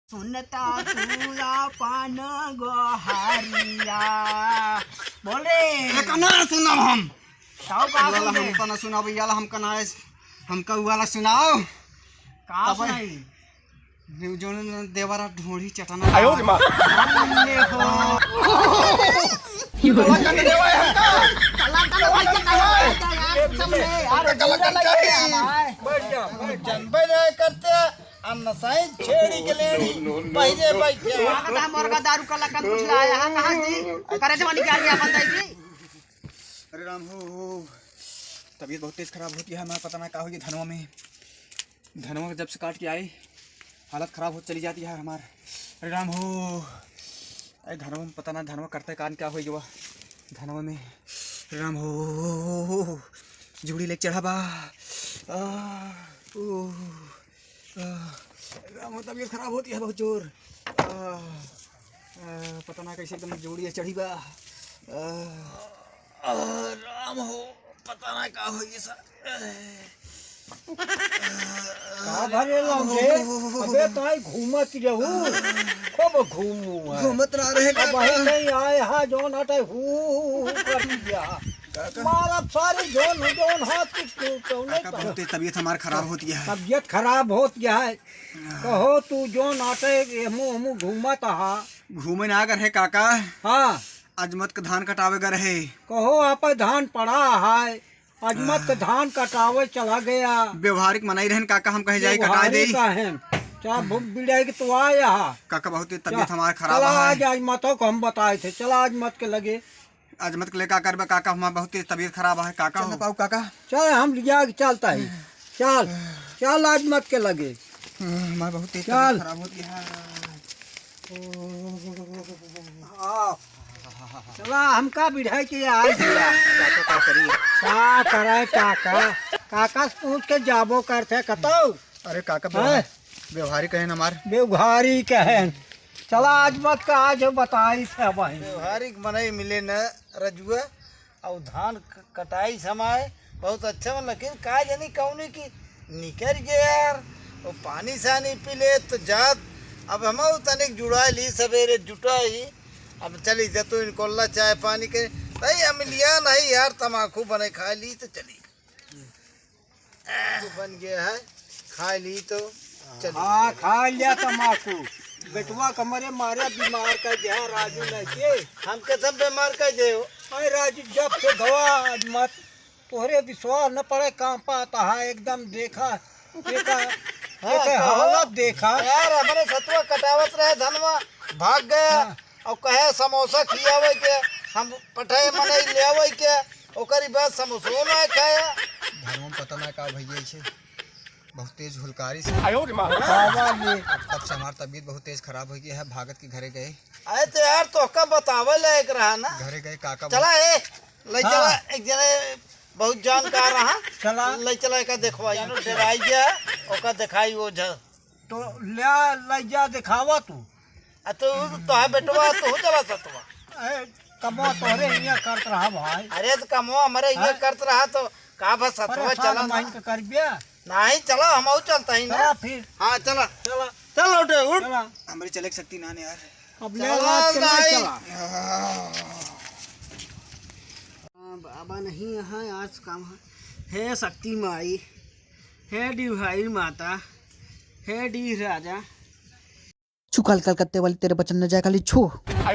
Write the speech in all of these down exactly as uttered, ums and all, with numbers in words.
सुनता तू अपन गोहरिया। बोल रे। ए, कना सुनब हम? ताऊ का वाला सुन रे? हमका ना सुनाओ, भैया, हमका ना है, हमका उ वाला सुनाओ। का तब सुनाई? न्यू जोन देवरा ढोढ़ी चटना। आयो रे माँ। हमने हो। कलाकार देवा है। कलाकार भाई के कहे भाई का यार, सब में यार, कलाकार लगे हैं भाई। बैठ जा, बैठ जा। जनबे नहीं करते। आ नसाई छेड़ी के लेड़ी, पहिले बैठ जा। मांगता मुर्गा दारू का लकन कुछ लाया है, कहाँ दी? करे जवानी क्या लिया अपन दाई जी? अरे राम हो, हो। तबीयत बहुत तेज खराब होती है हमार, पता ना का होई धनवा में। धनवा जब से काट के आई, हालत खराब होत चली जाती है हमार। अरे राम हो, अरे धनवा में पता ना धनवा करते कान क्या होई गवा धनवा में। अरे राम हो, जूड़ी लेके चढ़ा बा। आ, ओ। आह, राम हो, तबीयत खराब होती है बहुत जोर। आह, आह, पता ना कैसे एकदम जोड़िया चढ़ी बा। आह, आह, राम हो, पता ना का होई सा। का भरे लौंडे? अबे ताई घूमत रहू, खूब घूमू है। घूमत ना रहे अब वही काका। कहीं आए हा, जौन हटे हू, हू, हू कर दिया। काका। मारब सारी जौन, जौन हाथ कुछ तू, तू नहीं काका, कहो। बहुत तेज तबीयत हमार खराब होती है। तबीयत खराब होत गया है। कहो तू जौन आटे एमू, एमू घूमत हा। घूमे ना अगर है काका। हाँ। अजमत के धान कटावे गर है। कहो आप धान पड़ा है। अजमत के धान कटावे चला गया। व्यवहारिक मनई रहन काका, हम कहे जाई कटाए दे। व्यवहारिक रहन। चाहे भूख बिड़ाई के तो आया हा। काका, बहुत तेज तबीयत चला, हमार खराब चला है। आज, आज मतो को हम बताए थे। चला आज मत के लगे। आज मत के ले का करबे काका, हमार बहुत तेज तबीयत खराब है काका चल हो। ना पाऊ काका। चल, हम लिया के चलता है। चल, चल आज मत के लगे। हमार बहुत तेज चल। तबीयत खराब होती है। हाँ। चला, हमका बिढ़ाई के आई दिया। काका का करी? का करे काका? काका से पूछ के जाबो करते कतौ। अरे काका, हैं? व्यवहार-, व्यवहारिक है ना हमार। व्यवहारिक है। चला आज मत का, आज बताई थे भाई। व्यवहारिक मनई मिले न रजुआ, और धान क-, कटाई समय बहुत अच्छा बा, लेकिन का जानी कौनी की निकर गए यार, वो पानी सानी पी ले तो जात। अब हम तनिक जुड़ा ली सवेरे जुटा ही, अब चली जतु इनको ला चाय पानी के, भाई हम लिया नहीं यार, तमाकू बने खा ली तो चली। तू बन गया है, खा ली तो चली। हाँ, खा लिया तमाकू। बेटवा कमरे मारे बीमार कर दिया राजू ने के। हम कसम पे मार कर दे हो। अरे राजू, जब से गवा आज मत, तोहरे विश्वास न पड़े, कांपा तहा एकदम देखा, देखा, हाँ, देखा कहो। हालत देखा। यार, हमरे सतुआ कटावत रहे धनवा, भाग गया। हाँ। और कहे समोसा खियावे के, हम पठाए मनई ले आवे के, ओकरी बाद समोसो ना खाया। धनवा में पता ना का भैया छे, बहुत तेज हुलकारी से। आयो रे माँ। बाबा रे। तब से हमार तबीयत बहुत तेज खराब हो गई है, भागत के घरे गए। अरे तो यार, तोहका बतावे लायक रहा ना। घरे गए काका चला ए, ले हाँ। चला, एक जने बहुत जानकार रहा। चला। ले चला, एका देखवाई। चलो, डराई गया, ओका देखाई ओझा। तो ले, ले जा, देखावा तू। आ तो, तोहे बेटवा, तू चला सतवा। ए, कमवा तोहरे हियाँ करत रहा भाई। अरे तो कमवा हमरे हियाँ हाँ? करत रहा तो का बस सतवा परेशान चला ना। माइन के कर बिया। नहीं, चला, हम और चलता ही ना। चला फिर। हाँ, चला। चला। चल उठे, उठ। चला। हमरे चले के शक्ति ना ने यार। अब ले चला रात के नहीं भाई। चला। हाँ, बाबा नहीं यहाँ, आज काम है। हे शक्ति माई, हे डिहाई माता, हे डीह राजा। छू काल कलकत्ते वाली, तेरे वचन न जाए खाली छू। हाँ,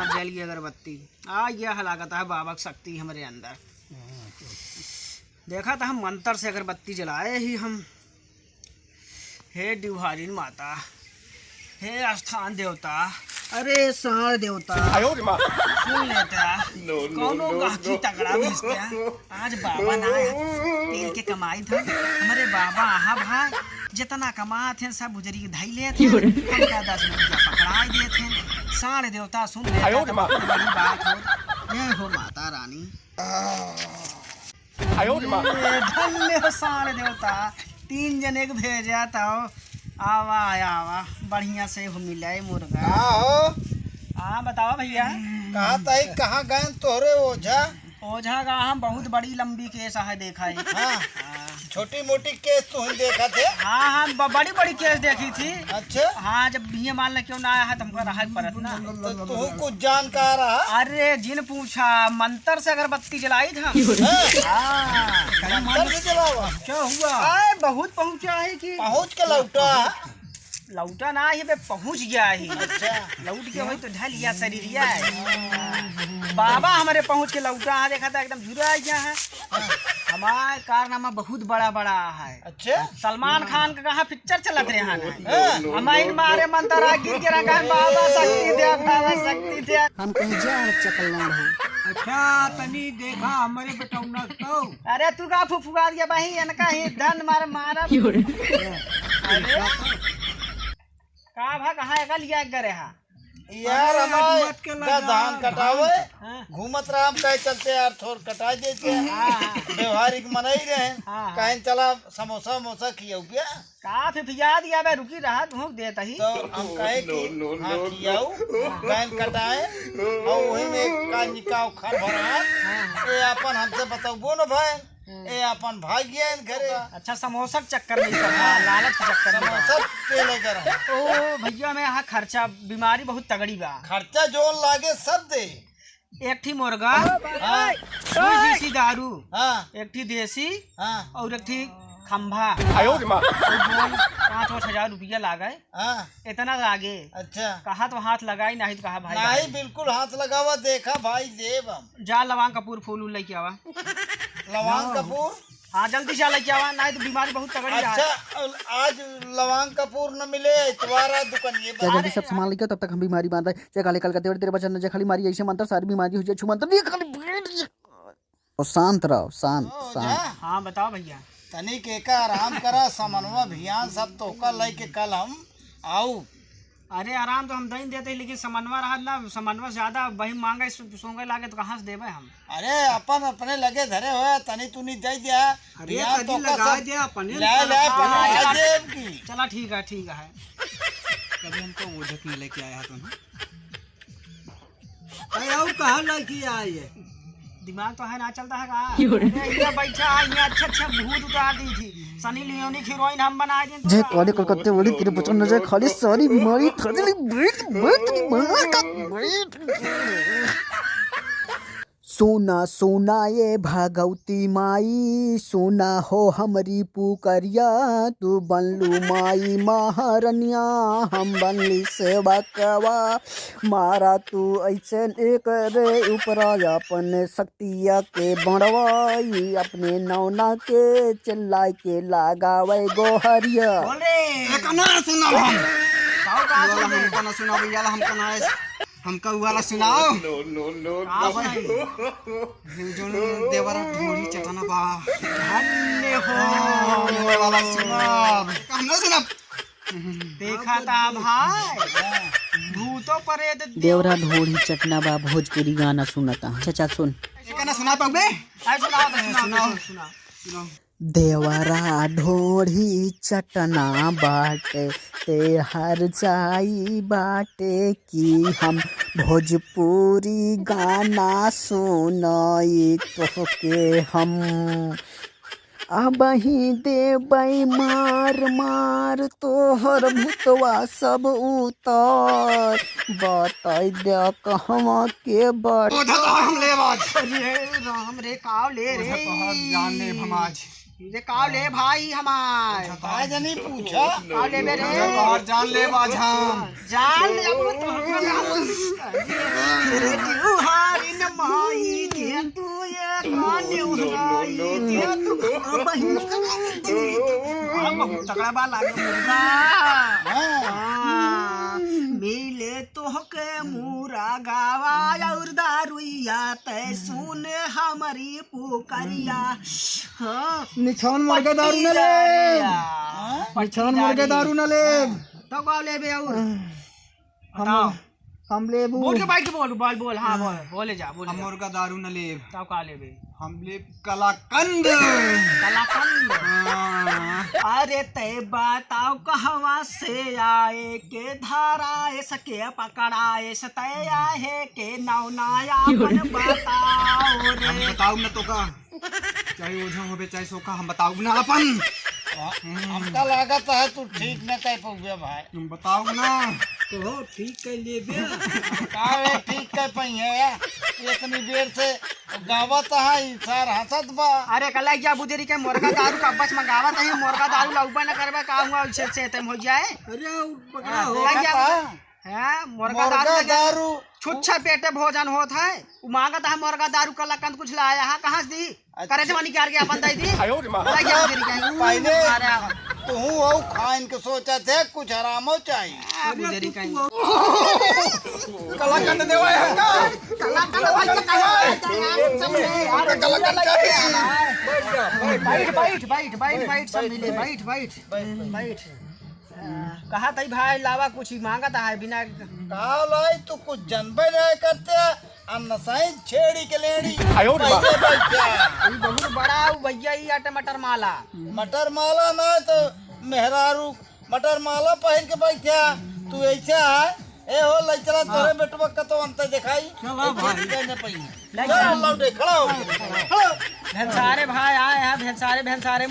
जल गई अगरबत्ती। आ, यह लागत है बाबा की शक्ति हमरे अंदर। देखा था हम मंत्र से अगरबत्ती जलाए ही हम। हे डिहारिन माता, हे स्थान देवता, अरे साँड़ देवता, आयो रे माँ। सुन लेता, no, no, कौनो no, गाहकी no। तगड़ा भेजता। आज बाबा ना आया, तेल के कमाई था। हमरे बाबा आहा भाई, जितना कमात हैं सब उजरी के धई लेत हैं। हमका दस रुपया पकड़ाई देत हैं। साँड़ देवता सुन लेता आयो रे माँ। तो बड़ी बात हो। जय हो माता रानी। आयो रे माँ। ए, धन्य हो साँड़ देवता, तीन जने के भेजा तो आवा, आवा, बढ़िया से हो मिले मुर्गा। का हो? हाँ, बतावा भैया। कहा तई, कहाँ गए तोहरे ओझा? ओझा का हम बहुत बड़ी लंबी केस है, देखा है। हाँ। हाँ। छोटी मोटी केस तू ही देखा थे? हाँ, हाँ, ब-, बड़ी बड़ी केस देखी थी। अच्छा। हाँ, जब बीए मान ले क्यों ना आया है तो हमको रहा ही परत ना। तो तू कुछ जान का रहा? अरे जिन पूछा, मंतर से अगरबत्ती जलाई था। हाँ। हाँ। मंतर से जलावा? क्या हुआ? आए, बहुत पहुँचा है कि पहुँच के लौटा। लौटा ना ही बे, पहुँच गया ही। अच्छा। लौट के वही तो ढल गया शरीरिया है। बाबा हमारे पहुँच के लौटा है, देखा था एकदम जुरा आ गया है। हमार कारनामा बहुत बड़ा बड़ा है। अच्छा। सलमान खान का कहाँ पिक्चर चलत रहे हैं ना। हाँ। हमारे मारे मंतर आ गिर के रखा है, बाबा शक्ति दे, बाबा शक्ति दे। हम कहीं जा चकल ना हो। अच्छा, तनी देखा हमारे बेटौना तो। अरे तू का फुफुआ दिया भाई, इनका ही धन मार मारा। अरे। का भा, कहाँ एका लिया एक गरे हा? यार, अरे, हमारे आज मत के का लगा, धान कटावे, धान। हाँ। घूमत रहा, हम कहे चलते यार, थोर कटा देते हैं। हाँ, हाँ। व्यवहारिक मनई रहे, हाँ, हाँ। कहें चला समोसा वमोसा खियाऊ क्या? का फिफिया दिया बे, रुकी रहा, तू देत ही। तो हम कहे कि हाँ, खियाऊ, गैन कटाए, और वही में का निकाव खर भरा, हाँ, हाँ। ये अपन हमसे बतौबो न भाई। हम्म। ए, अपन भाग गया इन घरे। अच्छा, समोसा के चक्कर में ही सब, हाँ, लालच के चक्कर में। समोसा के लेकर है। ओ भैया, मैं यहाँ खर्चा, बीमारी बहुत तगड़ी बा। खर्चा जोन लागे सब दे। एक ठी मुर्गा, हाँ। दो शीशी दारू, हाँ। एक ठी देसी, हाँ। और एक ठी खंभा। आयो रे माँ। और बोल, पाँच पाँच हजार रुपया लागे। हाँ। इतना लागे। अच्छा। कहा तो हाथ लगाई, नहीं तो कहा भाई नहीं, भाई। बिल्कुल हाथ लगावा, देखा भाई देव हम। जा लवांग कपूर फूल उल लेके आवा। लवांग कपूर? हाँ, जल्दी जा लेके आवा, नहीं तो बीमारी बहुत तगड़ी है। अच्छा, आज लवांग कपूर न मिले, तुम्हारा दुकान ये जा जल्दी अरे सब सामान लेके, तब तक हम बीमारी बांध रहे। जे खाली कलकत्ते वाली तेरे बचन, जे खाली मारी ऐसे मंत्र, सारी बीमारी हो जाए, छू मंत्र, ये खाली बैठ जा। और शांत रहो, शांत, ओ, शांत। जा। हाँ, बताओ भैया। तनिक एका आराम करा, समनवा भियान सब तोका लइके कल हम आऊ। अरे, आराम तो हम दइन देते, लेकिन समनवा रहत ना, समनवा से ज्यादा वही मांगे, सु-, सूंघे लागे तो कहाँ से देबे हम? अरे, अपन अपने लगे धरे होए, तनी तुनी दे दिया। अरे, भियान तनी तोका लगा सब दे, अपने ले, ले, लगा। अपन हाँ, लगा चला, दे की। चला, ठीक है, ठीक है। कभी हमको ओझा के लेके आया था ना। अरे, और कहाँ लड़की आई है? दिमाग तो है ना, चलता है का? क्यों रे? अरे, ये बैठा है, ये अच्छा अच्छा भूत उतार दी थी। सनी लियोनी की हीरोइन हम बना दें तो जे का? काले कलकत्ते वाली तेरे बचन न जाए, खाली सारी बीमारी थजली बैठ, बैठ, बैठ, बैठ। सोना, सोना ये भगवती माई, सोना हो हमरी पुकरिया, तू बनलू माई महारनिया, हम बनली सेवकवा। मारा तू ऐसे एकरे ऊपरा अपन शक्तिया के बड़वाई, अपने नौना के चिल्लाई के लगावे गोहरिया। बोल रे। एका ना सुनाओ हम। का, का ये वाला सुनाओ? हमका ना सुनाओ, ये वाला हमका ना, हमका वो वाला सुनाओ। No, no, no, का no। सुनाई? ये जो देवरा ढोली चटना बा। धन्य हो। ये वाला सुनाओ। हम ना सुनाओ। देखा था भाई, भूतो प्रेत दे- देवरा ढोढ़ी चटना बा, भोजपुरी गाना सुनता। चाचा सुन। ये गाना सुना पाओगे? अरे सुनाओ तो, सुनाओ, सुनाओ। सुनाओ, सुनाओ। देवरा ढोढ़ी चटना बाटे, ते हर जाई बाटे कि हम भोजपुरी गाना सुनई तोहके हम। अबहीं देबै मार मार तोहर भूतवा सब उतर। बताई दे कहवा के बट- ओझा तोहर हम लेब आज। अरे राम रे, काव ले रे। ओझा तोहर जान लेब हम आज। रे काव ले भाई हमार। ओझा तोहर आज नहीं पूछा। काव लेबे रे। ओझा तोहर जान लेब आज हम। जान ले अब तो। रे त्योहारिन माई के तू ये कान्यो हाई के तू बहिन। अब तगड़ा बा लागे मुर्गा। हाँ, मिले तोहके मुर्गावा और दारुइया, तै सुन हमरी पुकरिया। हाँ, निछावन मुर्गा दारू न ले। हाँ? निछावन मुर्गा दारू न ले। तो का लेबे और? हम, बताओ। हम लेबू। बोल के बैठ के बोल, बोल, बोल, हाँ, हाँ। बोल, बोले जा, बोले हम जा। मुर्गा दारू न लेब। तब का लेबे? हम लेब कलाकंद। कलाकंद? हाँ। अरे तै बताओ कहवा से आए के धारा एस के पकड़ा एस तै आहे के नौना आपन बताओ रे। हम बताऊ न तो का? चाहे ओझा होबे, चाहे सोखा, हम बताउब ना अपन। हमका लागत है तू ठीक न कह पउबे भाई। हम बताउब ना। तो हो, ठीक कह लेबे। का रे, ठीक कह पइहे? इतनी देर से गावत है, ई सार हंसत बा। अरे कला जा बुदेरी के मुर्गा दारू का बस मंगावत है, मुर्गा दारू लउबे न करबे, का हुआ उसे से तम हो जाए। अरे उ पकड़ा हाँ, हो। देखा कला जा था? हाँ, मुर्गा मुर्गा दारू लगे। दारू। छुच्छा पेटे भोजन होत है। उ मांगत है मुर्गा दारू, कलाकंद कुछ लाया है, कहाँ से दी? अच्छा। करे जवानी के आर के अपन दई दी। आयो रे माँ। लग जा बुदेरी कहीं। पहले अरे आवा। तू हो खाइन के सोचा थे, कुछ हरामो चाहिए। आ, बुदेरी कहीं। कलाकंद देवा है का? कलाकंद भाई के कहीं। अरे कलाकंद चाहिए। बैठ, बैठ, बैठ, बैठ, बैठ, सब मिले, बैठ, बैठ, बैठ। कहा तई भाई लावा कुछ ही मांगत है बिना। का लाई तू कुछ जनबे नहीं करते, अन्न सही छेड़ी के लेड़ी। आयो रे बाप। पहले बैठ जा। ई बहुत बड़ा उ भैया ई आटे मटर माला। मटर माला ना तो मेहरारू मटर माला पहिर के बैठा। तू ऐसे है, ए हो ले चला तोरे बेटवा का तो अंत दिखाई। चला भाई। कहने पई। ले चल चल। लौटे खड़ा हो। खड़ा। भेंसारे भाई आए हैं, भेंसारे, भेंसारे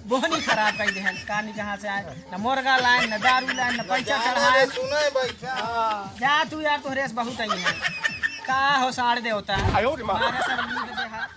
बोहनी खराब कइ देहन, का नहीं कहाँ से आए, न मुर्गा लाए, न दारू लाए, न पैसा चढ़ाए। सुने बैठा। जा तू यार, तोहरे से बहुत आई है। का हो साड़ देवता? आयो रे माँ। मारे सर नींद देहा।